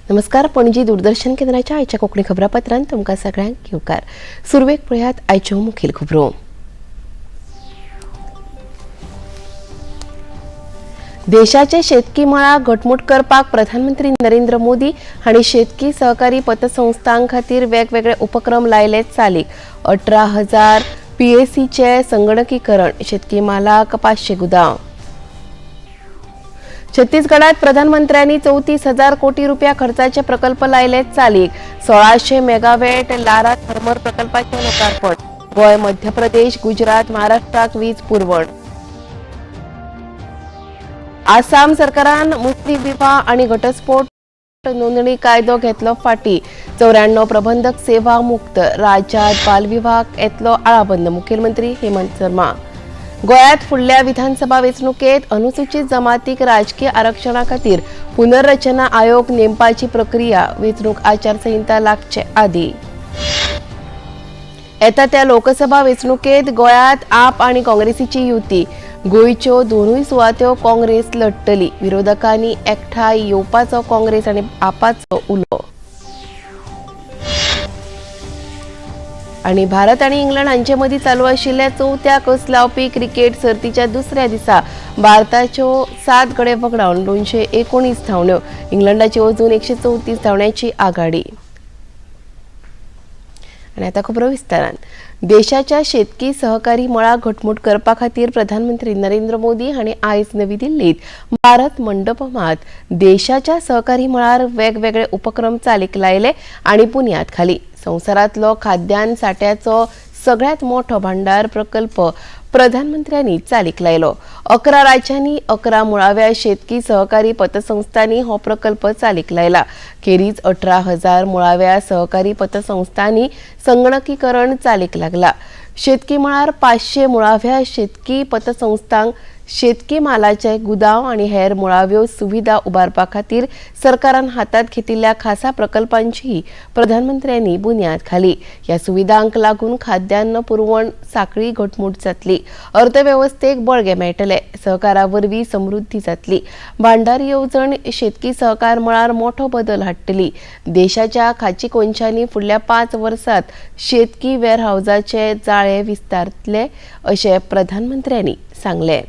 नमस्कार, पणजी दूरदर्शन केंद्राच्या आयच्या कोंकणी खबरापत्रांत तुमकां सगळ्यांक येवकार. सुरवेक पळयात आयच्यो मुखेल खबरो. देशाचे शेतकी मळा घटमूट करपाक प्रधानमंत्री नरेंद्र मोदी हांणी शेतकी सहकारी पतसंस्थां खातीर वेगवेगळे उपक्रम लायले चालीक. 18,000 पीएसीचे संगणकीकरण, शेतकी मालाक 500 गुदांव. छत्तीसगडात प्रधानमंत्र्यांनी 34,000 कोटी रुपया खर्चाचे प्रकल्प लायले चालीक. 1,600 मेगावॅट लारा थर्मल प्रकल्पाचे लोकार्पण. गोंय, मध्य प्रदेश, गुजरात, महाराष्ट्राक वीज पुरवण. आसाम सरकारान मुस्लिम विवाह आणि घटस्फोट नोंदणी कायदो घेतलो फाटी. 94 प्रबंधक सेवा मुक्त. राज्यात बालविवाहाक येतलो आळाबंद. मुखेलमंत्री हेमंत शर्मा. गोंयांत फुडल्या विधानसभा वेंचणुकेत अनुसूचित जमातीक राजकीय आरक्षणा खातीर पुनर्रचना आयोग नेमपाची प्रक्रिया वेंचणूक आचारसंहिता लागचे आदी. येता त्या लोकसभा वेंचणुकेत गोंयांत आप आनी काँग्रेसीची युती. गोंयच्यो दोनूय सुवात्यो काँग्रेस लढटली. विरोधकांनी एकठांय येवपाचो काँग्रेस आनी आपाचो उलो. आनी भारत आनी इंग्लंड हांचे मदीं चालू आशिल्ल्या चवथ्या कस लावपी क्रिकेट सर्तीच्या दुसऱ्या दिसा भारताच्यो 7 गडे वगडावन 219 धांवड्यो. इंग्लंडाची अजून 134 धांवड्यांची आघाडी. आनी आतां खबरो विस्तारान. देशाच्या शेतकी सहकारी मळा घटमूट करपा खातीर प्रधानमंत्री नरेंद्र मोदी हांणी आयज नवी दिल्लीत भारत मंडपमात देशाच्या सहकारी मळार वेगवेगळे उपक्रम चालीक लायले आनी बुन्याद घाली. संवसारांतलो खाद्यान्न साठ्याचो सगळ्यात मोठो भांडार प्रकल्प प्रधानमंत्र्यांनी चालीक लायलो. 11 राज्यांनी 11 मुळाव्या शेतकी सहकारी पतसंस्थांनी हो प्रकल्प चालीक लायला. खेरीज 18,000 मुळाव्या सहकारी पतसंस्थांनी संगणकीकरण चालीक लागला. शेतकी मळार 500 मुळाव्या शेतकी पतसंस्थांक शेतकी मालाचे गुदांव आनी हेर मुळाव्यो सुविधा उबारपा खातीर सरकारान हातात घेतिल्ल्या खासा प्रकल्पांचीय प्रधानमंत्र्यांनी बुन्याद घाली. ह्या सुविधांक लागून खाद्यान्न पुरवण साखळी घटमूट जातली, अर्थवेवस्थेक बळगें मेळटलें, सहकारा वरवीं समृद्धी जातली. भांडार येवजण शेतकी सहकार मळार मोठो बदल हाडटली. देशाच्या खाची कोनशांनी फुडल्या 5 वर्सांत शेतकी वेअरहावजाचे जाळे विस्तारतले अशें प्रधानमंत्र्यांनी सांगलें.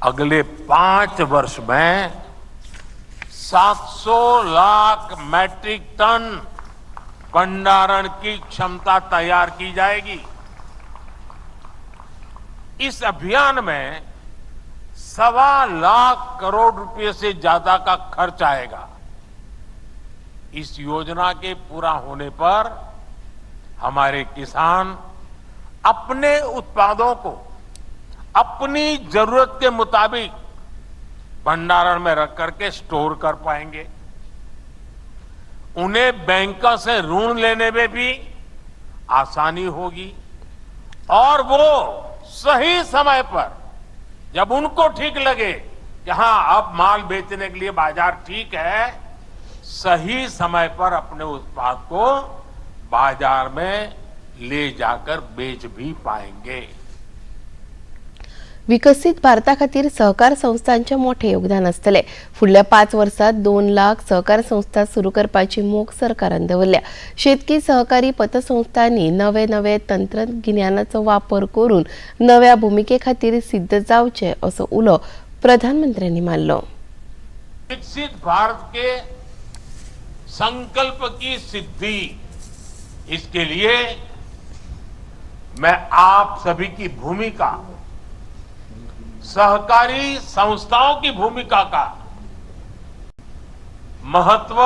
अगले 5 वर्ष में 700 लाख मैट्रिक टन भंडारण की क्षमता तैयार की जाएगी। इस अभियान में 1.25 लाख करोड़ रुपए से ज्यादा का खर्च आएगा। इस योजना के पूरा होने पर हमारे किसान अपने उत्पादों को अपनी जरूरत के मुताबिक भंडारण में रख करके स्टोर कर पाएंगे। उन्हें बैंकों से ऋण लेने में भी आसानी होगी और वो सही समय पर जब उनको ठीक लगे कि हां अब माल बेचने के लिए बाजार ठीक है, सही समय पर अपने उत्पाद को बाजार में ले जाकर बेच भी पाएंगे। विकसीत भारता खातीर सहकार संस्थांचें मोठें योगदान आसतलें. फुडल्या 5 वर्सांत 2 लाख सहकार संस्था सुरू करपाची मोख सरकारान दवरल्या. शेतकी सहकारी पतसंस्थांनी नवे नवे तंत्रगिन्यानाचो वापर करून नव्या भुमिके खातीर सिद्ध जावचें असो उलो प्रधानमंत्र्यांनी मारलो. विकसित भारत के संकल्प की सिद्धि, इसके लिए मैं आप सभी की भूमिका, सहकारी संस्थाओं की भूमिका का महत्व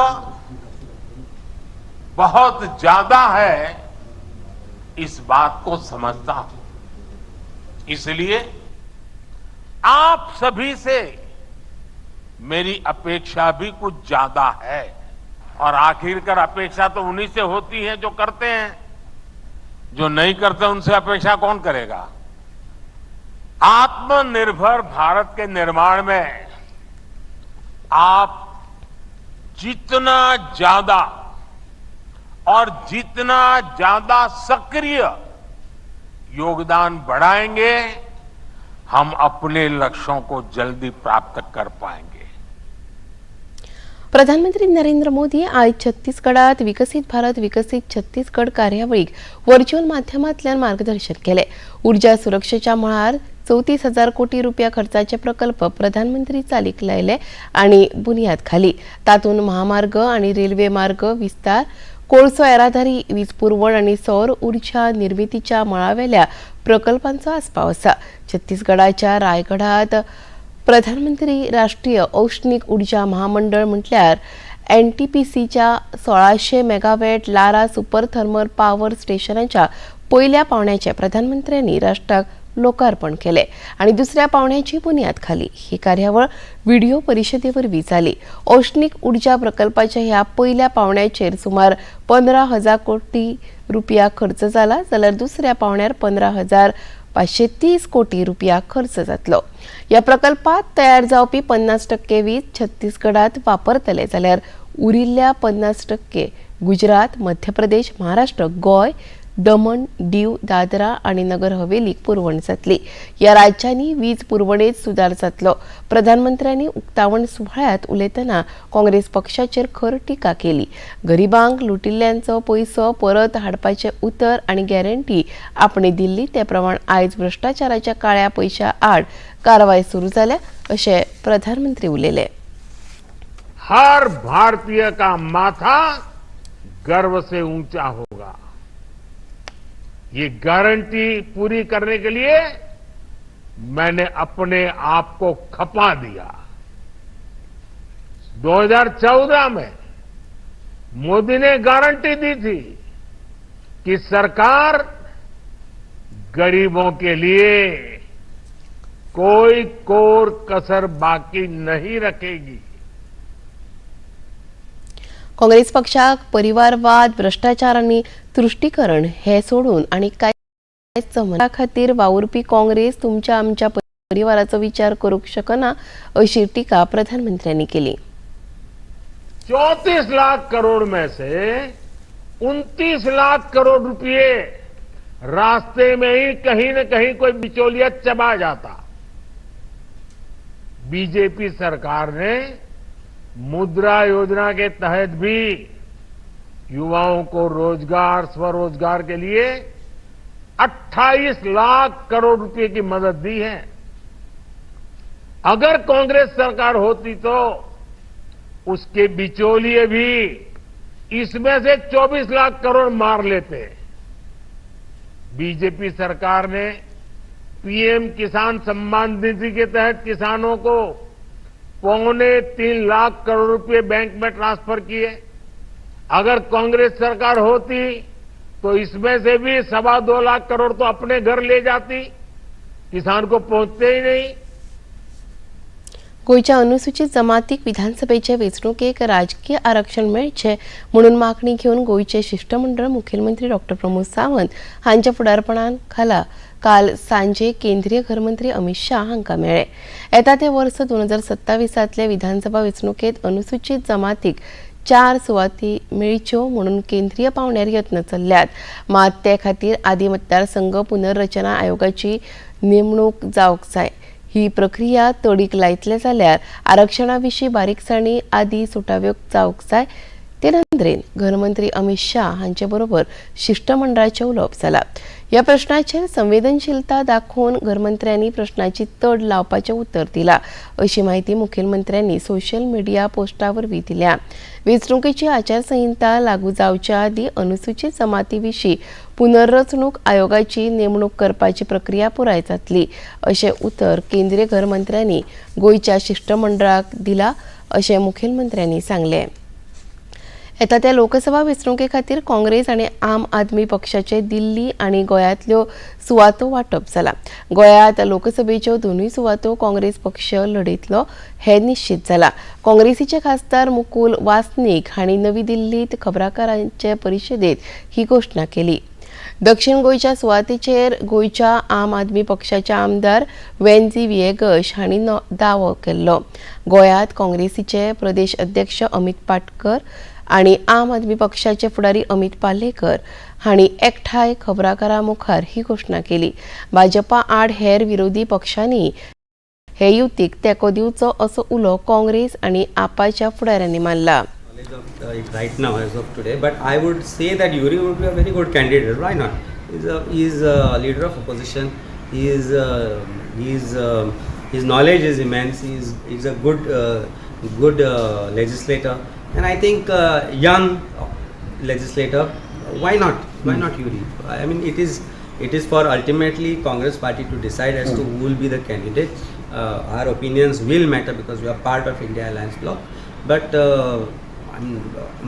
बहुत ज्यादा है, इस बात को समझता हूं। इसलिए आप सभी से मेरी अपेक्षा भी कुछ ज्यादा है और आखिरकार अपेक्षा तो उन्हीं से होती है जो करते हैं। जो नहीं करते उनसे अपेक्षा कौन करेगा। आत्मनिर्भर भारत के निर्माण में आप जितना ज्यादा और जितना ज्यादा सक्रिय योगदान बढ़ाएंगे, हम अपने लक्ष्यों को जल्दी प्राप्त कर पाएंगे। प्रधानमंत्री नरेंद्र मोदी आयज छत्तीसगडात विकसीत भारत विकसीत छत्तीसगड कार्यावळीक व्हर्च्युअल माध्यमांतल्यान मार्गदर्शन केले। उर्जा सुरक्षेच्या मळार 34,000 कोटी रुपया खर्चाचे प्रकल्प प्रधानमंत्री चालीक लायले आनी बुन्याद घाली। तातूंत महामार्ग आनी रेल्वे मार्ग विस्तार, कोळसो येरादारी, वीज पुरवण आनी सौर उर्जा निर्मितीच्या मळावेल्या प्रकल्पांचो आस्पाव आसा। छत्तीसगडाच्या रायगडात प्रधानमंत्री राष्ट्रीय औष्णिक ऊर्जा महामंडळ म्हटल्यार एनटीपीसीच्या 1600 megawatt Lara super thermal power स्टेशनाच्या पयल्या पावण्याचे प्रधानमंत्र्यांनी राष्ट्राक लोकार्पण केले आणि दुसऱ्या पावण्याची बुन्याद घाली। ही कार्यावळ व्हिडिओ परिशदेवरवीं जाली। औष्णिक ऊर्जा प्रकल्पाच्या ह्या पयल्या पावण्याचेर सुमार 15,000 कोटी रुपया खर्च जाला, जाल्यार दुसऱ्या पावण्यार 15,530 कोटी रुपया खर्च जातलो। ह्या प्रकल्पात तयार जावपी 50% वीज छत्तीसगडात वापरतले, जाल्यार उरिल्ल्या 50% गुजरात, मध्य प्रदेश, महाराष्ट्र, गोंय, दमण, दीव, दादरा आनी नगर हवेलीक पुरवण जातली। ह्या राज्यांनी वीज पुरवणेत सुदार जातलो। प्रधानमंत्र्यांनी उक्तावण सुवाळ्यात उलयतना काँग्रेस पक्षाचेर खर टिका केली। गरिबांक लुटिल्ल्यांचो पयसो परत हाडपाचें उतर आनी गॅरंटी आपणे दिल्ली ते प्रमाण आयज भ्रश्टाचाराच्या काळ्या पयशा आड कारवाय सुरू जाल्या, अशें प्रधानमंत्री उलयले। हर भारतीय का माथा गर्व से ऊंचा होगा। ये गारंटी पूरी करने के लिए मैंने अपने आप को खपा दिया। 2014 में मोदी ने गारंटी दी थी कि सरकार गरीबों के लिए कोई कोर कसर बाकी नहीं रखेगी। काँग्रेस पक्षाक परिवारवाद, भ्रष्टाचार आनी तुश्टीकरण हे सोडून आनी कांयच जमना खातीर वावुरपी काँग्रेस तुमच्या आमच्या परिवाराचो विचार करूंक शकना, अशी टिका प्रधानमंत्र्यांनी केली। 34 लाख करोड़ में से 29 लाख करोड़ रुपए रास्ते में ही कहीं न कहीं कोई बिचौलिया चबा जाता। बीजेपी सरकार ने मुद्रा योजना के तहत भी युवाओं को रोजगार, स्वरोजगार के लिए 28 लाख करोड़ रुपए की मदद दी है। अगर कांग्रेस सरकार होती तो उसके बिचौलिए भी इसमें से 24 लाख करोड़ मार लेते। बीजेपी सरकार ने पीएम किसान सम्मान निधि के तहत किसानों को 2.75 लाख करोड़ रुपए बैंक में ट्रांसफर किए। अगर कांग्रेस सरकार होती तो इसमें से भी 2.25 लाख करोड़ तो अपने घर ले जाती, किसान को पहुंचते ही नहीं। गोंयच्या अनुसूचित जमातीक विधानसभेचे वेंचणुकेक राजकीय आरक्षण मेळचें म्हणून मागणी घेवन गोंयचें शिश्टमंडळ मुखेलमंत्री डॉक्टर प्रमोद सावंत हांच्या फुडारपणान खाला काल सांजे केंद्रीय घरमंत्री अमित शाह हांकां मेळ्ळे। येता ते वर्स 2027तले विधानसभा वेंचणुकेत अनुसूचित जमातीक चार सुवाती मेळच्यो म्हणून केंद्रीय पांवड्यार यत्न चल्ल्यात। मात ते खातीर आदी मतदारसंघ पुनर्रचना आयोगाची नेमणूक जावंक जाय। ही प्रक्रिया तडीक लायतले जाल्यार आरक्षणा विशीं बारीकसाणी आदी सुटाव्यो जावंक जाय। ते नदरेन घरमंत्री अमित शाह हांचे बरोबर शिश्टमंडळाचें उलोवप जालां। ह्या प्रश्नाचेर संवेदनशीलता दाखोवन घरमंत्र्यांनी प्रश्नाची तड लावपाचें उतर दिलां, अशी म्हायती मुखेलमंत्र्यांनी सोशल मिडिया पोस्टा वरवीं दिल्या। वेंचणुकेची आचारसंहिता लागू जावच्या आदीं अनुसूचित जमाती विशीं पुनर्रचणूक आयोगाची नेमणूक करपाची प्रक्रिया पुराय जातली, अशें उतर केंद्रीय घरमंत्र्यांनी गोंयच्या शिश्टमंडळाक दिला, अशें मुखेलमंत्र्यांनी सांगलें। येता त्या लोकसभा वेंचणुके खातीर काँग्रेस आनी आम आदमी पक्षाचे दिल्ली आनी गोंयांतल्यो सुवातो वांटप जाला। गोंयांत लोकसभेच्यो दोनूय सुवातो काँग्रेस पक्ष लढयतलो हें निश्चित जाला। काँग्रेसीचे खासदार मुकुल वासनिक हांणी नवी दिल्लीत खबराकारांचे परिशदेत ही घोशणा केली। दक्षिण गोंयच्या सुवातेचेर गोंयच्या आम आदमी पक्षाचे आमदार वेन्झी विएगश हांणी दावो केल्लो। गोंयांत काँग्रेसीचे प्रदेश अध्यक्ष अमित पाटकर आनी आम आदमी पक्षाचे फुडारी अमित पालेकर हांणी एकठांय खबराकारां मुखार ही घोशणा केली. भाजपा आड हेर विरोधी पक्षांनी हे युतीक तेंको दिवचो असो उलो काँग्रेस आनी आपाच्या फुडाऱ्यांनी मारला. Right now as of today, but I would say that Yuri would be a very good candidate. Why not? He's a leader of opposition. He is he's his knowledge is immense. He's a good legislator, and I think young legislator. Why not? Why not Yuri? I mean, it is for ultimately Congress party to decide as to who will be the candidate. Our opinions will matter because we are part of India Alliance bloc. But I mean,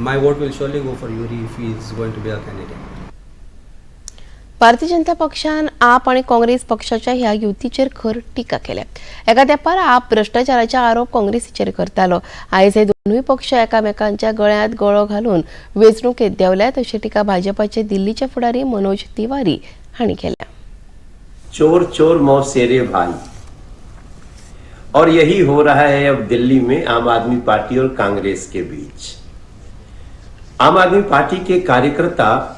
my vote will surely go for Yuri if he is going to be a candidate. Bharatiya Janata पक्षान आप आनी काँग्रेस पक्षाच्या ह्या युतीचेर खर टिका केल्या. एका तेंपार आप भ्रश्टाचाराचे आरोप काँग्रेसीचेर करतालो. आयज हे दोनूय पक्ष एकामेकांच्या गळ्यांत गळो घालून वेंचणुकेंत देंवल्यात अशी टिका भाजपाचे दिल्लीचे फुडारी मनोज तिवारी हांणी केल्या. चोर चोर मौसेरे भाई, और यही हो रहा है अब दिल्ली में आम आदमी पार्टी और कांग्रेस के बीच. आम आदमी पार्टी के कार्यकर्ता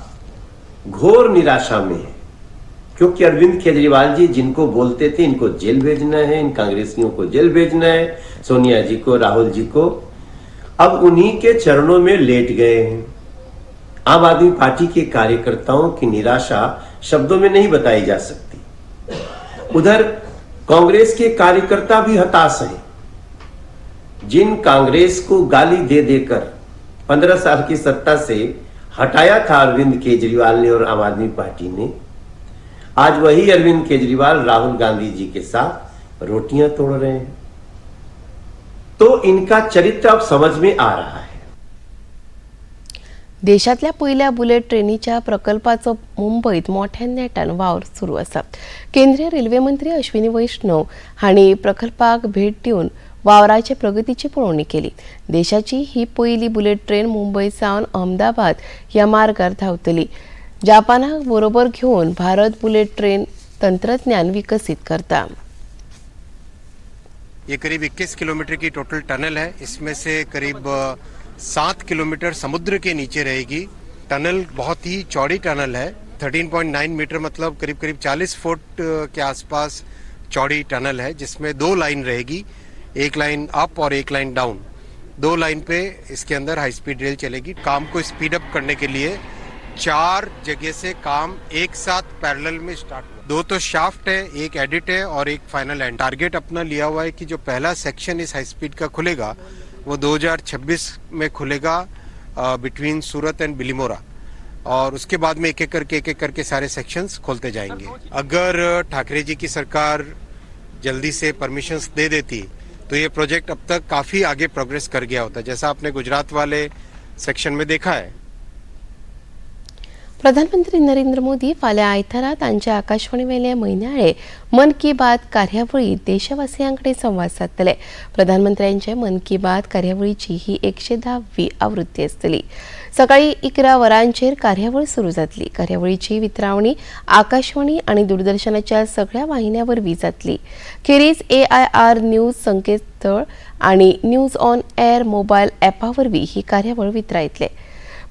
घोर निराशा में है, क्योंकि अरविंद केजरीवाल जी जिनको बोलते थे इनको जेल भेजना है, इन कांग्रेसियों को जेल भेजना है, सोनिया जी को, राहुल जी को, अब उन्हीं के चरणों में लेट गए हैं. आम आदमी पार्टी के कार्यकर्ताओं की निराशा शब्दों में नहीं बताई जा सकती. उधर कांग्रेस के कार्यकर्ता भी हताश हैं. जिन कांग्रेस को गाली दे देकर 15 साल की सत्ता से हटाया था अरविंद केजरीवाल ने और आम आदमी पार्टी ने, आज वही अरविंद केजरीवाल राहुल गांधी जी के साथ रोटियां तोड़ रहे हैं. तो इनका चरित्र अब समझ में आ रहा है. देशांतल्या पयल्या बुलेट ट्रेनीच्या प्रकल्पाचो मुंबयत मोठ्या नेटान वावर सुरू आसा. केंद्रीय रेल्वे मंत्री अश्विनी वैष्णव हांणी प्रकल्पाक भेट दिवन वावराचे प्रगतीची पळोवणी केली. देशाची ही पयली बुलेट ट्रेन मुंबय सावन अहमदाबाद ह्या मार्गार धांवतली. जपानाक बरोबर घेवन भारत बुलेट ट्रेन तंत्रज्ञान विकसीत करता. ये करीब 21 किलोमीटर की टोटल टनल है. इसमें से करीब 7 किलोमीटर समुद्र के नीचे रहेगी. टनल बहुत ही चौड़ी टनल है, 13.9 मीटर, मतलब करीब करीब 40 फुट के आसपास चौड़ी टनल है, जिसमें दो लाइन रहेगी, एक लाइन अप और एक लाइन डाउन. दो लाइन पे इसके अंदर हाई स्पीड रेल चलेगी. काम को स्पीड अप करने के लिए चार जगह से काम एक साथ पैरेलल में स्टार्ट हुआ. दो तो शाफ्ट है, एक एडिट है और एक फाइनल एंड. टारगेट अपना लिया हुआ है कि जो पहला सेक्शन इस हाई स्पीड का खुलेगा, वो 2026 में खुलेगा, बिटवीन सूरत एंड बिलीमोरा, और उसके बाद में एक एक करके सारे सेक्शंस खोलते जाएंगे. अगर ठाकरे जी की सरकार जल्दी से परमिशंस दे देती, तो ये प्रोजेक्ट अब तक काफ़ी आगे प्रोग्रेस कर गया होता, जैसा आपने गुजरात वाले सेक्शन में देखा है. प्रधानमंत्री नरेंद्र मोदी फाल्यां आयतारा तांच्या आकाशवाणीवेले म्हयन्याळे मन की बात कार्यावळींत देशवासियां कडेन संवाद सादतले. प्रधानमंत्र्यांचे मन की बात कार्यावळीची ही 110वी आवृत्ती आसतली. सकाळी 11 वरांचेर कार्यावळ सुरू जातली. कार्यावळीची वितरावणी आकाशवाणी आनी दूरदर्शनाच्या सगळ्या वाहिन्यां वरवीं जातली. खेरीज एआयआर न्यूज संकेतस्थळ आनी न्यूज ऑन एअर मोबायल ॲपा वरवीं ही कार्यावळ वितरायतले.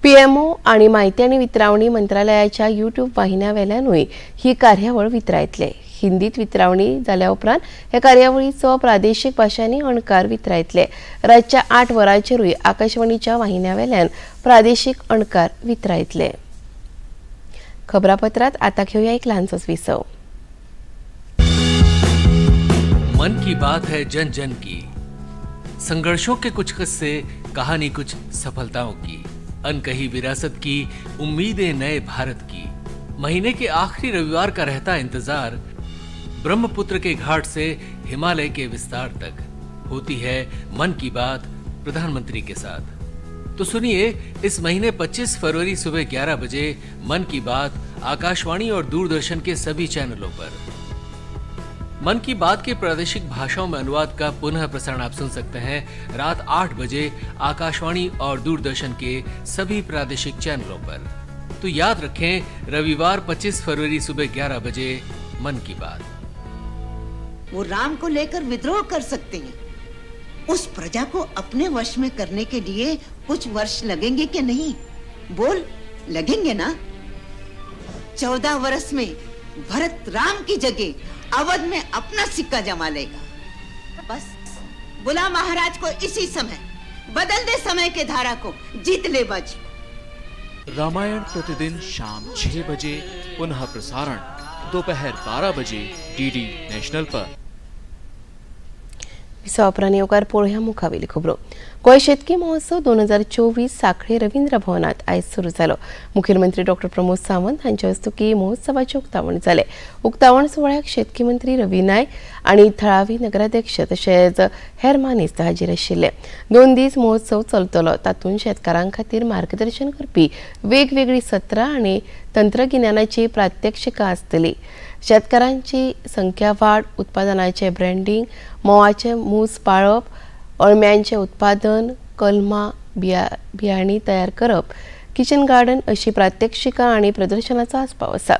पीएमओ आणि माहिती आणि वितरावणी मंत्रालयाच्या युट्यूब वाहिन्या वेल्यानूय ही कार्यावळ वितरायतले. हिंदीत वितरावणी जाल्या उपरांत ह्या कार्यावळीचो प्रादेशीक भाशांनी अणकार वितरायतले. रातच्या 8 वरांचेरूय आकाशवाणीच्या वाहिन्या वेल्यान प्रादेशीक अणकार वितरायतले. खबरापत्रात आता घेऊया एक ल्हानसोच विसव. मन की बात है जन जन की. संघर्षों के कुछ किस्से, कहानी कुछ सफलताओं की, अनकही विरासत की, उम्मीदें नए भारत की. महीने के आखिरी रविवार का रहता इंतजार. ब्रह्मपुत्र के घाट से हिमालय के विस्तार तक होती है मन की बात प्रधानमंत्री के साथ. तो सुनिए इस महीने 25 फरवरी सुबह 11 बजे मन की बात, आकाशवाणी और दूरदर्शन के सभी चैनलों पर. मन की बात के प्रादेशिक भाषाओं में अनुवाद का पुनः प्रसारण आप सुन सकते हैं रात 8 बजे आकाशवाणी और दूरदर्शन के सभी प्रादेशिक चैनलों पर. तो याद रखें, रविवार 25 फरवरी सुबह 11 बजे मन की बात. वो राम को लेकर विद्रोह कर सकते हैं. उस प्रजा को अपने वश में करने के लिए कुछ वर्ष लगेंगे कि नहीं? बोल, लगेंगे ना? 14 वर्ष में भरत राम की जगह अवध में अपना सिक्का जमा लेगा। बस बुला महाराज को इसी समय, बदल दे समय के धारा को, जीत ले बाजी। रामायण प्रतिदिन शाम 6 बजे, पुनः प्रसारण दोपहर 12 बजे डीडी नेशनल पर। विसवा येवकार पळोवया मुखावेली खबरो। गोंय शेतकी महोत्सव 2024 सांखळे रवींद्र भवनात आयज सुरू जालो। मुखेलमंत्री डॉक्टर प्रमोद सावंत हांच्या हस्तुकीं महोत्सवाचें उक्तावण जालें। उक्तावण सुवाळ्याक शेतकी मंत्री रवी नायक आनी थळावी नगराध्यक्ष तशेंच हेर मानेस्त हाजीर आशिल्ले। 2 दीस महोत्सव चलतलो। तातूंत शेतकारां खातीर मार्गदर्शन करपी वेगवेगळीं सत्रां आनी तंत्रगिन्यानाची प्रात्यक्षिकां आसतलीं। शेतकारांची संख्या वाड, उत्पादनाचें ब्रँडींग, म्होंवाचे मूस पाळप, अळम्यांचें उत्पादन, कलमां, बियाणी तयार करप, किचन गार्डन अशी प्रात्यक्षिकां आनी प्रदर्शनाचो आस्पाव आसा।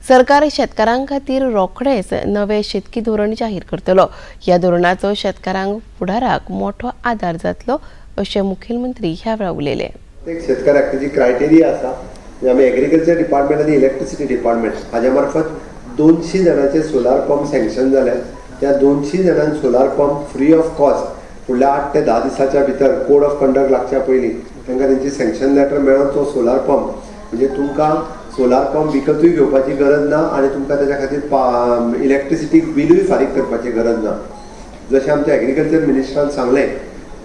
सरकार शेतकारां खातीर रोखडेंच नवें शेतकी धोरण जाहीर करतलो। ह्या धोरणाचो शेतकारांक फुडाराक मोठो आदार जातलो अशें मुखेलमंत्री ह्या वेळार उलयले। प्रत्येक शेतकाराक तेजी क्रायटेरिया आसा। आमी एग्रीकल्चर डिपार्टमेंट आनी इलेक्ट्रिसिटी डिपार्टमेंट हाज्या मार्फत 200 जाणांचे सोलार पंप सँक्शन जाले। त्या 200 जाणांक solar pump free of cost फुडल्या 8 ते 10 दिसाच्या भितर कोड ऑफ कंडक्ट लागच्या पयलीं तांकां तेंची सँक्शन लेटर मेळोन तो सोलार पंप, म्हणजे तुमकां सोलार पंप विकतूय घेवपाची गरज ना आनी तुमकां ताच्या खातीर इलेक्ट्रिसिटी बिलूय फारीक करपाची गरज ना। जशें आमच्या एग्रीकल्चर मिनिस्टरान सांगलें,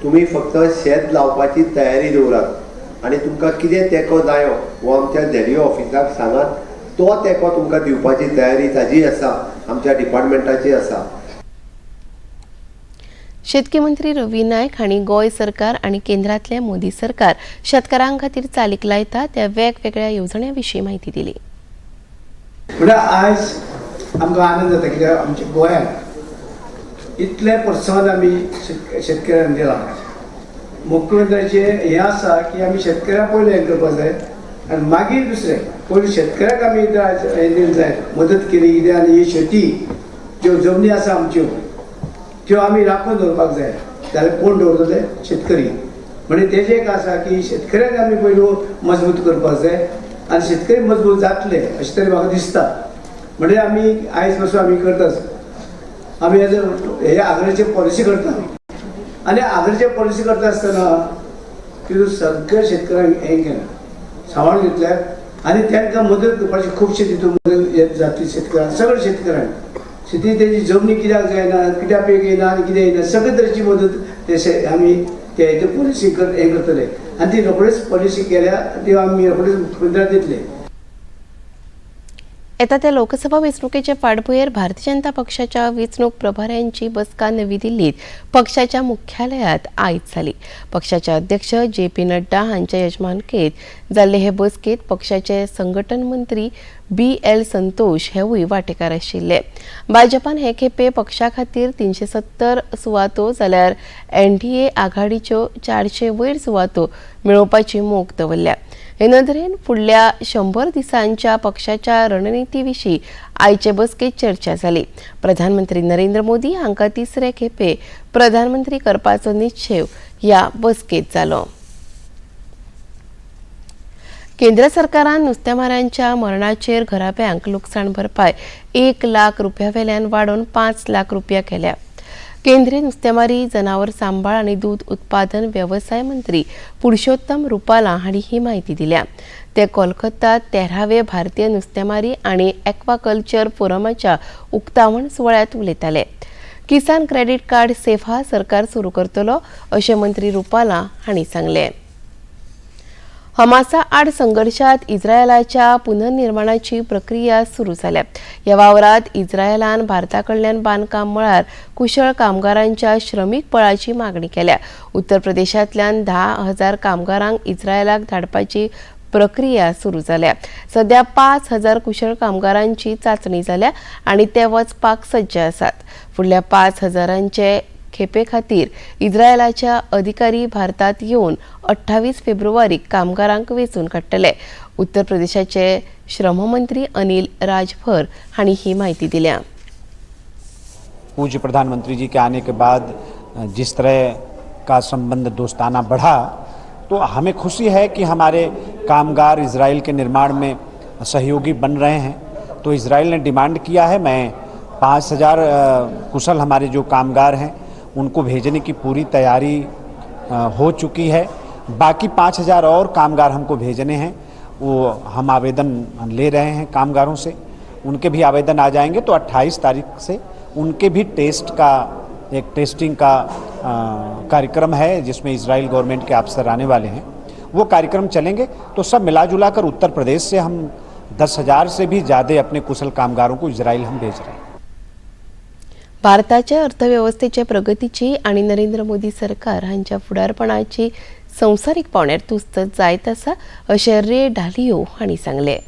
तुमी फक्त शेत लावपाची तयारी दवरात आनी तुमकां कितें तेंको जायो हो आमच्या झेडिओ ऑफिसाक सांगात, तो तेंको तुमकां दिवपाची तयारी ताजी आसा, आमच्या डिपार्टमेंटाची आसा। शेतकी मंत्री रवी नायक हांणी गोंय सरकार आनी केंद्रांतलें मोदी सरकार शेतकारां खातीर चालीक लायता त्या वेगवेगळ्या येवजण्यां विशीं म्हायती दिली। म्हणल्यार आयज आमकां आनंद जाता कित्याक आमच्या गोंयांत इतलें प्रोत्साहन आमी शेतकऱ्यांक दिलां। मुख्यमंत्र्याचें हें आसा की आमी शेतकऱ्यांक पयलें हें करपाक जाय आनी मागीर दुसरें। पयलीं शेतकऱ्यांक आमी हें दिवंक जाय, मदत केली कित्याक आनी ही शेती ज्यो जमनी आसा आमच्यो त्यो आमी राखून दवरपाक जाय, जाल्यार कोण दवरतले? शेतकरी। म्हणजे तेजें एक आसा की शेतकऱ्यांक आमी पयलू मजबूत करपाक जाय आनी शेतकरी मजबूत जातले अशें तरी म्हाका दिसता। म्हणजे आमी आयज पासून आमी करतात, आमी हे आगरीचे पॉलिसी करता आनी आगरीचे पॉलिसी करता आसतना तितून सगळे शेतकऱ्यांक हें केलें, सांबाळून घेतल्या आनी तांकां मदत करपाची खुबशी तितून मदत जातली शेतकऱ्यांक, सगळे शेतकऱ्यांक। शेती तेजी जमनी कित्याक जायना, कित्याक पीक येयना आनी कितें येयना, सगळे तरेची मदत ते आमी ते पॉलिसी हें करतले आनी ती रोखडीच पॉलिसी केल्या ती आमी रोखडीच मुख्यमंत्र्याक दितले। येता त्या लोकसभा वेंचणुकेचे फाटभुंयेर भारतीय जनता पक्षाच्या वेंचणूक प्रभाऱ्यांची बसका नवी दिल्लीत पक्षाच्या मुख्यालयात आयज जाली। पक्षाचे अध्यक्ष जे पी नड्डा हांच्या यजमानकेत जाल्ले हे बसकेत पक्षाचे संघटन मंत्री बी एल संतोष हेवूय वांटेकार आशिल्ले। भाजपान हे खेपे पक्षा खातीर 370 सुवातो जाल्यार एनडीए आघाडीच्यो 400 वयर सुवातो मेळोवपाची मोख दवरल्या। हे नदरेन फुडल्या 100 दिसांच्या पक्षाच्या रणनिती विशीं आयचे बसकेत चर्चा जाली। प्रधानमंत्री नरेंद्र मोदी हांकां तिसरे खेपे प्रधानमंत्री करपाचो निश्चेव ह्या बसकेत जालो। केंद्र सरकारान नुस्तेमारांच्या मरणाचेर घराब्यांक लुकसाण भरपाय 1 लाख रुपया वेल्यान वाडोवन 5 लाख रुपया केल्या। केंद्रीय नुस्तेमारी, जनावर सांबाळ आनी दूद उत्पादन वेवसाय मंत्री पुरुषोत्तम रुपाला हांणी ही म्हायती दिल्या। ते कोलकाता 13वे भारतीय नुस्तेमारी आनी एक्वाकल्चर फोरमाच्या उक्तावण सुवाळ्यांत उलयताले। किसान क्रेडीट कार्ड सेवा सरकार सुरू करतलो अशें मंत्री रुपाला हांणी सांगलें। हमासा आड संघर्षात इस्रायलाच्या पुनर्निर्माणाची प्रक्रिया सुरू जाल्या। ह्या वावरात इस्रायलान भारता कडल्यान बांदकाम मळार कुशळ कामगारांच्या श्रमीक बळाची मागणी केल्या। उत्तर प्रदेशांतल्यान 10,000 कामगारांक इस्रायलाक धाडपाची प्रक्रिया सुरू जाल्या। सध्या 5,000 कुशळ कामगारांची चाचणी जाल्या आनी ते वचपाक सज्ज आसात। फुडल्या 5,000 खेपे खातीर इस्रायलाच्या अधिकारी भारतात येवन 28 फेब्रुवारीक कामगारांक वेंचून काडटले। उत्तर प्रदेशाचे श्रममंत्री अनिल राजभर हांणी ही म्हायती दिल्या। पूज्य प्रधानमंत्री जी के आने के बाद जिस तरह का संबंध दोस्ताना बढ़ा, तो हमें खुशी है कि हमारे कामगार इजराइल के निर्माण में सहयोगी बन रहे हैं। तो इजराइल ने डिमांड किया है, मैं 5,000 कुशल हमारे जो कामगार हैं उनको भेजने की पूरी तैयारी हो चुकी है। बाकी 5,000 और कामगार हमको भेजने हैं, वो हम आवेदन ले रहे हैं कामगारों से, उनके भी आवेदन आ जाएंगे तो 28 तारीख से उनके भी टेस्ट का एक टेस्टिंग का कार्यक्रम है जिसमें इजराइल गवर्नमेंट के अफसर आने वाले हैं, वो कार्यक्रम चलेंगे। तो सब मिला जुला कर उत्तर प्रदेश से हम 10,000 से भी ज़्यादा अपने कुशल कामगारों को इजराइल हम भेज रहे हैं। भारताच्या अर्थवेवस्थेच्या प्रगतीची आणि नरेंद्र मोदी सरकार हांच्या फुडारपणाची संवसारीक पावण्यार तुस्त जायत आसा अशें रे डालियो हांणी सांगलें।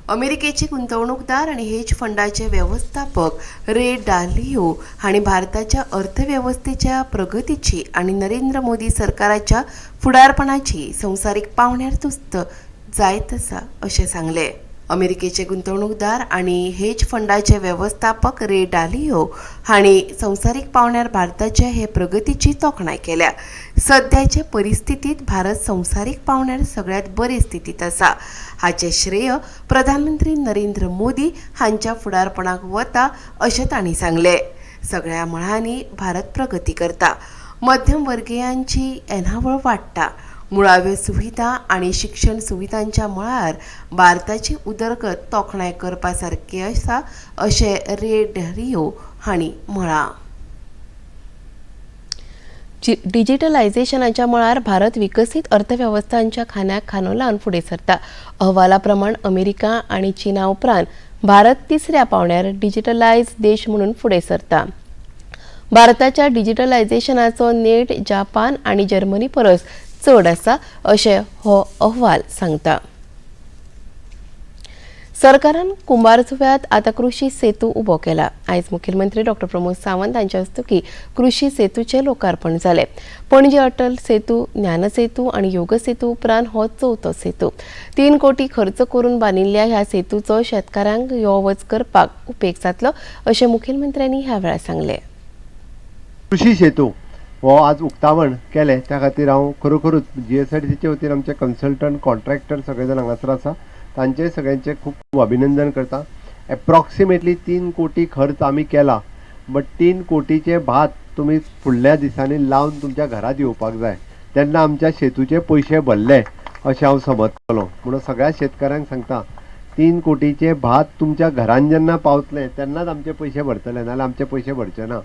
अमेरिकेचे गुंतवणूकदार आणि हेज फंडाचे व्यवस्थापक रे डालियो हांणी भारताच्या अर्थवेवस्थेच्या प्रगतीची आणि नरेंद्र मोदी सरकाराच्या फुडारपणाची संवसारीक पावण्यार तुस्त जायत आसा अशें सांगलें। अमेरिकेचे गुंतवणूकदार आणि हेज फंडाचे व्यवस्थापक रे डालियो हांणी संवसारीक पावण्यार भारताचे हे प्रगतीची तोखणाय केल्या। सद्याचे परिस्थितीत भारत संवसारीक पावण्यार सगळ्यात बरे स्थितीत आसा, हाचें श्रेय प्रधानमंत्री नरेंद्र मोदी हांच्या फुडारपणाक वता अशें तांणी सांगलें। सगळ्या मळांनी भारत प्रगती करता, मध्यमवर्गीयांची येणावळ वाडटा, मुळाव्यो सुविधा आनी शिक्षण सुविधांच्या मळार भारताची उदरगत तोखणाय करपा सारकी आसा अशें रे डालियो हांणी म्हळां। डिजिटलायझेशनाच्या मळार भारत विकसीत अर्थवेवस्थांच्या खांद्याक खांदो लावन फुडें सरता। अहवाला प्रमाण अमेरिका आनी चीना उपरांत भारत तिसऱ्या पावण्यार डिजिटलायज देश म्हणून फुडें सरता। भारताच्या डिजिटलायझेशनाचो नेट जपान आनी जर्मनी परस चड आसा अशें हो अहवाल सांगता। सरकारान कुंभारजुव्यांत आतां कृषी सेतू उबो केला। आयज मुखेलमंत्री डॉक्टर प्रमोद सावंत हांच्या हस्तुकीं कृषी सेतूचें लोकार्पण जालें। पणजे अटल सेतू, ज्ञानसेतू आनी योग सेतू उपरांत हो चवथो सेतू। 3 कोटी खर्च करून बांदिल्ल्या ह्या सेतूचो शेतकारांक यो वच करपाक उपेग जातलो अशें मुखेलमंत्र्यांनी ह्या वेळार सांगलें। कृषी सेतू हो आज उक्तावण केलें त्या खातीर हांव खरोखरूच GSIDCचे वतीन आमचे कन्सल्टंट कॉन्ट्रॅक्टर सगळे जाण हांगासर आसा तांचे सगळ्यांचे खूब खूब अभिनंदन करता। एप्रॉक्सिमेटली 3 कोटी खर्च आमी केला, बट 3 कोटीचे भात तुमी फुडल्या दिसांनी लावन तुमच्या घरात येवपाक जाय तेन्ना आमच्या शेतूचे पयशे भरले अशें हांव समजतलो। म्हणून सगळ्या शेतकारांक सांगता 3 कोटीचे भात तुमच्या घरान जेन्ना पावतले तेन्नाच आमचे पयशे भरतले, नाजाल्यार आमचे पयशे भरचे ना।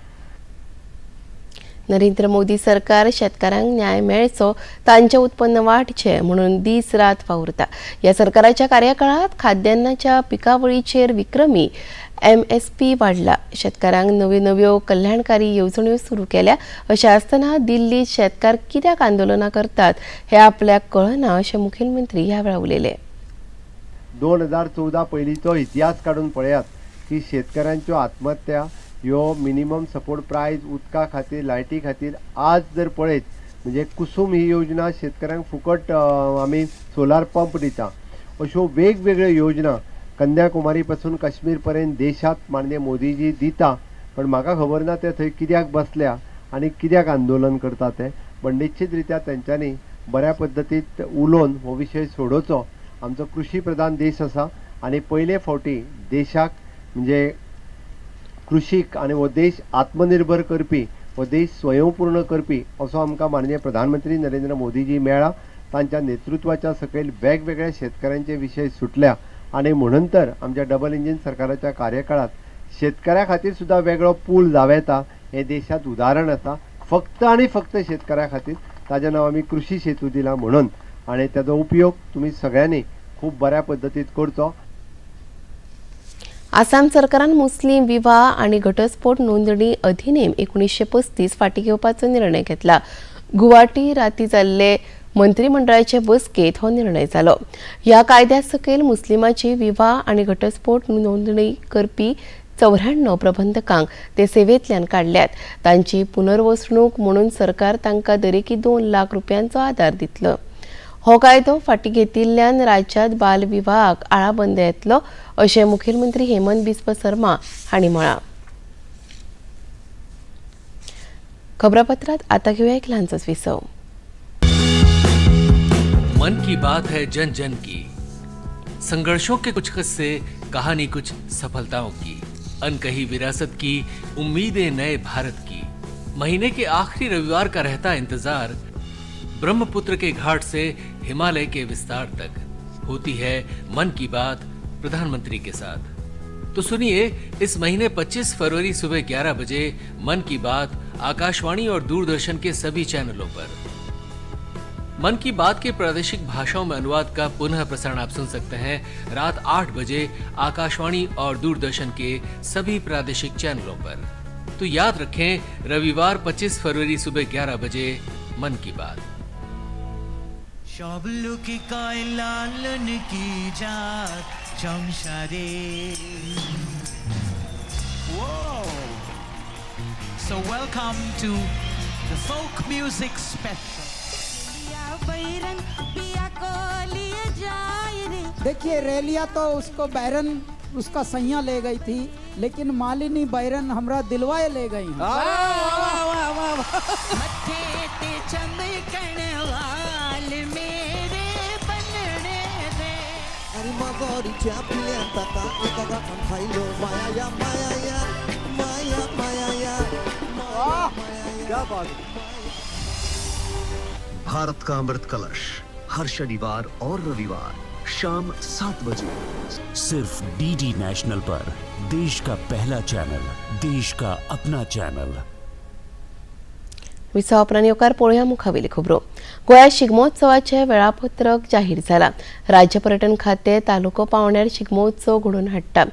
नरेंद्र मोदी सरकार शेतकारांक न्याय मेळचो, तांचें उत्पन्न वाडचें म्हणून दीस रात वावुरता। ह्या सरकाराच्या कार्यकाळांत खाद्यान्नाच्या पिकावळीचेर विक्रमी MSP वाडला, शेतकारांक नव्यो नव्यो कल्याणकारी येवजण्यो सुरू केल्या। अशें आसतना दिल्लीत शेतकार कित्याक आंदोलनां करतात हें आपल्याक कळना अशें मुखेलमंत्री ह्या वेळार उलयले। 2014 पयलींचो इतिहास काडून पळयात की शेतकऱ्यांच्यो आत्महत्या ह्यो मिनिमम सपोर्ट प्रायस उदका खातीर लायटी खातीर आज जर पळयत म्हणजे कुसूम ही योजना शेतकऱ्यांक फुकट आमी सोलार पंप दिता, अश्यो वेगवेगळ्यो योजना कन्याकुमारी पासून काश्मीर पर्यंत देशांत माननीय मोदीजी दिता, पण म्हाका खबर ना ते थंय कित्याक बसल्या आनी कित्याक आंदोलन करता ते। पण निश्चित रित्या तेंच्यांनी बऱ्या पद्दतीत उलोवन हो विशय सोडोवचो। आमचो कृषी प्रधान देश आसा आनी पयले फावटी देशाक म्हणजे कृषीक आनी हो देश आत्मनिर्भर करपी, हो देश स्वयंपूर्ण करपी असो आमकां माननीय प्रधानमंत्री नरेंद्र मोदीजी मेळ्ळा। तांच्या नेतृत्वाच्या सकयल वेगवेगळ्या शेतकऱ्यांचे विशय सुटल्या आनी म्हणून तर आमच्या डबल इंजीन सरकाराच्या कार्यकाळात शेतकऱ्या खातीर सुद्दां वेगळो पूल जावं येता हें देशांत उदाहरण आसा। फक्त आनी फक्त शेतकऱ्या खातीर ताजें नांव आमी कृषी सेतू दिला म्हणून, आनी ताजो उपयोग तुमी सगळ्यांनी खूब बऱ्या पद्दतीन करचो। आसाम सरकारान मुस्लीम विवाह आनी घटस्फोट नोंदणी अधिनेम 1935 फाटीं घेवपाचो निर्णय घेतला। गुवाहाटी राती जाल्ले मंत्रिमंडळाचे बसकेंत हो निर्णय जालो। ह्या कायद्या सकयल मुस्लिमाची विवाह आनी घटस्फोट नोंदणी करपी 94 प्रबंधकांक ते सेवेंतल्यान काडल्यात। तांची पुनर्वसणूक म्हणून सरकार तांकां दरेकी 2 लाख रुपयांचो आदार दितलो। हो कायदो फाटीं घेतिल्ल्यान राज्यांत बालविवाहाक आळाबंद येतलो अशें मुखेलमंत्री हेमंत बिस्व शर्मा हांणी म्हळां। खबरापत्रांत आतां घेवया एक ल्हानसोच विसव। मन की बात है जन जन की, संघर्षों के कुछ किस्से, कहानी कुछ सफलताओं की, अनकही विरासत की, उम्मीदें नए भारत की। महीने के आखिरी रविवार का रहता इंतजार, ब्रह्मपुत्र के घाट से हिमालय के विस्तार तक होती है मन की बात प्रधानमंत्री के साथ। तो सुनिए इस महीने 25 फरवरी सुबह 11 बजे मन की बात आकाशवाणी और दूरदर्शन के सभी चैनलों पर। मन की बात के प्रादेशिक भाषाओं में अनुवाद का पुनः प्रसारण आप सुन सकते हैं रात 8 बजे आकाशवाणी और दूरदर्शन के सभी प्रादेशिक चैनलों पर। तो याद रखें, रविवार 25 फरवरी सुबह 11 बजे मन की बात। সব লোকে কয় লালন কি জাত সংসারে। Whoa! So welcome to the folk music special. देखिए, रेलिया तो उसको बैरन उसका सैया ले गई थी, लेकिन मालिनी बैरन हमरा दिलवाए ले गई हैं। ਮੱਥੇ ਤੇ ਚਮਕਣ ਵਾਲ ਮੇਰੇ ਬੰਨਣੇ ਦੇ। माया माया माया माया, क्या बात! भारत का अमृत कलश, हर शनिवार और रविवार शाम 7 बजे, सिर्फ डीडी नेशनल पर। देश का पहला चैनल, देश का अपना चैनल। विसवा उपरांत येवकार. पळोवया मुखावेली खबरो. गोंयांत शिगमोत्सवाचें वेळापत्रक जाहीर जालां. राज्य पर्यटन खातें तालुको पावंड्यार शिगमोत्सव घडोवन हाडटा.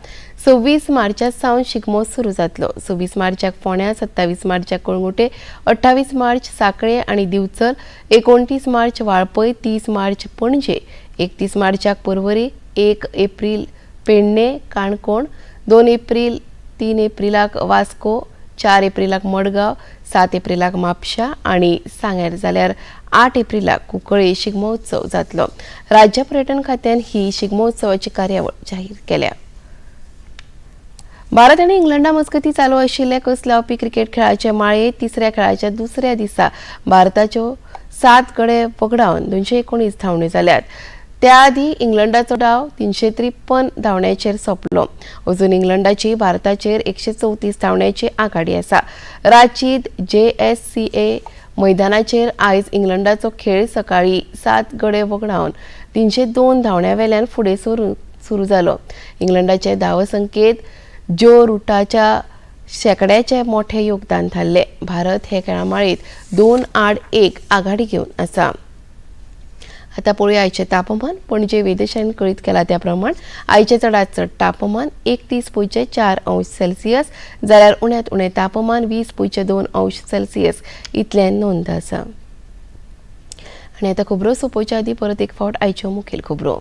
26 मार्चा सावन शिगमो सुरू जातलो. 26 मार्चाक फोंड्यां, 27 मार्चाक कळंगुटे, 28 मार्च सांखळे आनी दिवचल, 29 मार्च वाळपय, 30 मार्च पणजे, 31 मार्चाक पर्वरी, 1 एप्रील पेडणे, काणकोण, 2 एप्रील, 3 एप्रिलाक वास्को, 4 एप्रिलाक मडगांव, 7 एप्रिलाक म्हापशा आनी सांग्यार, जाल्यार 8 एप्रिलाक कुंकळ्ळे शिगमोत्सव जातलो. राज्य पर्यटन खात्यान ही शिगमोत्सवाची कार्यावळ जाहीर केल्या. भारत आनी इंग्लंडा मजगतीं चालू आशिल्ले कस लावपी क्रिकेट खेळाचे माळयेंत तिसऱ्या खेळाच्या दुसऱ्या दिसा भारताच्यो 7 गडे वगडावन 219 धांवण्यो जाल्यात. त्या आदीं इंग्लंडाचो डाव 353 धांवड्यांचेर सोंपलो. अजून इंग्लंडाची भारताचेर 134 धांवड्यांची आघाडी आसा. रांचीत जेएससीए मैदानाचेर आयज इंग्लंडाचो खेळ सकाळीं 7 गडे वगडावन 302 धांवड्यां वेल्यान फुडें सुरू जालो. इंग्लंडाचे धांवसंख्येत ज्यो रुटाच्या शेंकड्याचें मोठें योगदान थारलें. भारत हे खेळामाळेंत 2-1 आघाडी घेवन आसा. आतां पळोवया आयचें तापमान. पणजे वेधशाळेन कळीत केलां त्या प्रमाण आयचें चडांत चड तापमान 31.4 अंश सेल्सियस, जाल्यार उण्यांत उणें तापमान 20.2 अंश सेल्सियस इतलें नोंद आसा. आनी आतां खबरो सोंपोवच्या आदीं परत एक फावट आयच्यो मुखेल खबरो.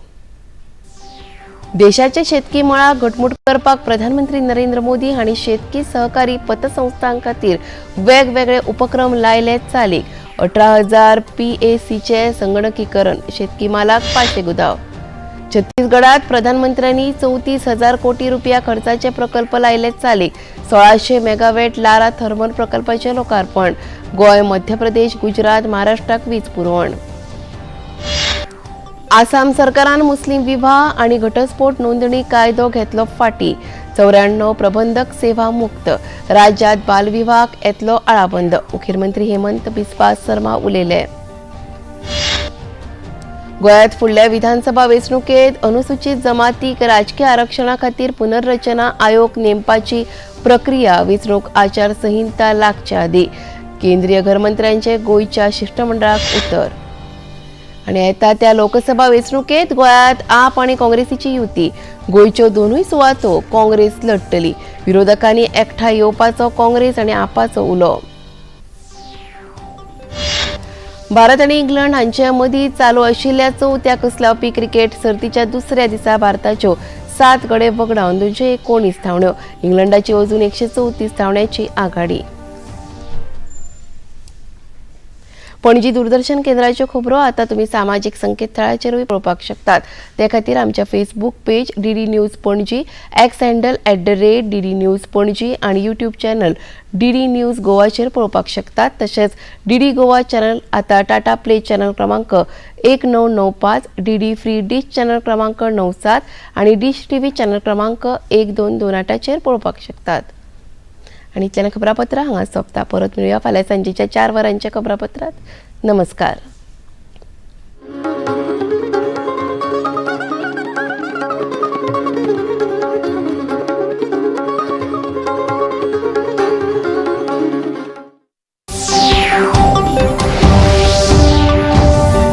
देशाचे शेतकी मळाक घटमूट करपाक प्रधानमंत्री नरेंद्र मोदी हांणी शेतकी सहकारी पतसंस्थां खातीर वेगवेगळे उपक्रम लायले चालीक. 18,000 पीएसीचे संगणकीकरण, शेतकी मालाक 500 गुदाव. छत्तीसगडात प्रधानमंत्र्यांनी 34,000 कोटी रुपया खर्चाचे प्रकल्प लायले चालीक. 1600 मेगावॅट लारा थर्मल प्रकल्पाचे लोकार्पण. गोंय, मध्य प्रदेश, गुजरात, महाराष्ट्राक वीज पुरवण. आसाम सरकारान मुस्लीम विवाह आनी घटस्फोट नोंदणी कायदो घेतलो फाटी. 94 प्रबंधक सेवा मुक्त. राज्यात बालविवाहाक येतलो आळाबंद, मुखेलमंत्री हेमंत बिस्वा शर्मा उलयले. गोंयांत फुडल्या विधानसभा वेंचणुकेत अनुसूचित जमातीक राजकीय आरक्षणा खातीर पुनर्रचना आयोग नेमपाची प्रक्रिया वेंचणूक आचारसंहिता लागच्या आदीं, केंद्रीय घरमंत्र्यांचे गोंयच्या शिश्टमंडळाक उतर. आनी येता त्या लोकसभा वेंचणुकेत गोंयांत आप आनी काँग्रेसीची युती. गोंयच्यो दोनूय सुवातो काँग्रेस लढतली. विरोधकांनी एकठांय येवपाचो काँग्रेस आनी आपाचो उलो. भारत आनी इंग्लंड हांचे मदीं चालू आशिल्ल्या चवथ्या कसलावपी क्रिकेट सर्तीच्या दुसऱ्या दिसा भारताच्यो 7 गडे वगडावन 219 धांवड्यो. इंग्लंडाची अजून 134 धांवड्यांची आघाडी. पणजी दूरदर्शन केंद्राच्यो खबरो आता तुम्ही सामाजिक संकेतथळाचेरूय पळोवपाक शकतात. ते खातीर आमच्या Facebook page DD news Panaji, X handle @DD news Panaji आनी यूट्यूब चॅनल डीडी न्यूज गोवाचेर पळोवपाक शकतात. तशेंच डीडी गोवा चॅनल आता टाटा प्ले चॅनल क्रमांक 1995, डीडी फ्री डिश चॅनल क्रमांक 97 आनी डिश टीव्ही चॅनल क्रमांक 1228चेर पळोवपाक शकतात. आनी इतल्यान खबरापत्रां हांगा सोंपता. परत मेळुया फाल्यां सांजेच्या 4 वरांच्या खबरापत्रांत. नमस्कार.